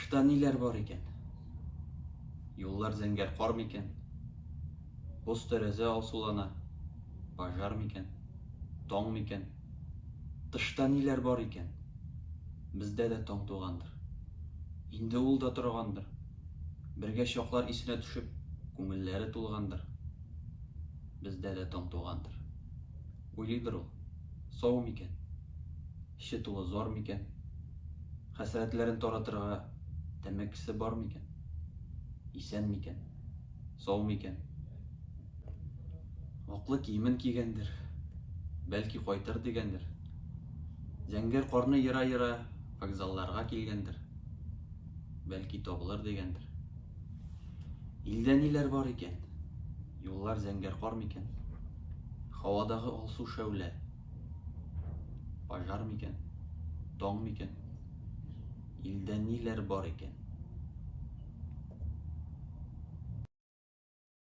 Тышта ниләр бар икән? Юллар зәңгәр кар микән? Боз тәрәзә алсулана. Пожар микән? Таң микән? Тышта ниләр бар икән? Бездә дә таң тугандыр. Инде ул да торгандыр. Бергә чаклар исенә төшеп, күңелләре тулгандыр. Бездә дә таң тугандыр. Уйлыйдыр ул, сау микән? Эче тулы зар микән? Хәсрәтләрен таратырга тәмәкесе бар микән? Исән микән? Сау микән? Аклы киемен кигәндер, бәлки кайтыр дигәндер. Зәңгәр карны ера-ера вокзалларга килгәндер. Бәлки табылыр дигәндер. Илдә ниләр бар икән? Юллар зәңгәр кар микән? Һавадагы алсу шәүлә. Пожар микән? Таң микән? Илдә ниләр бар икән?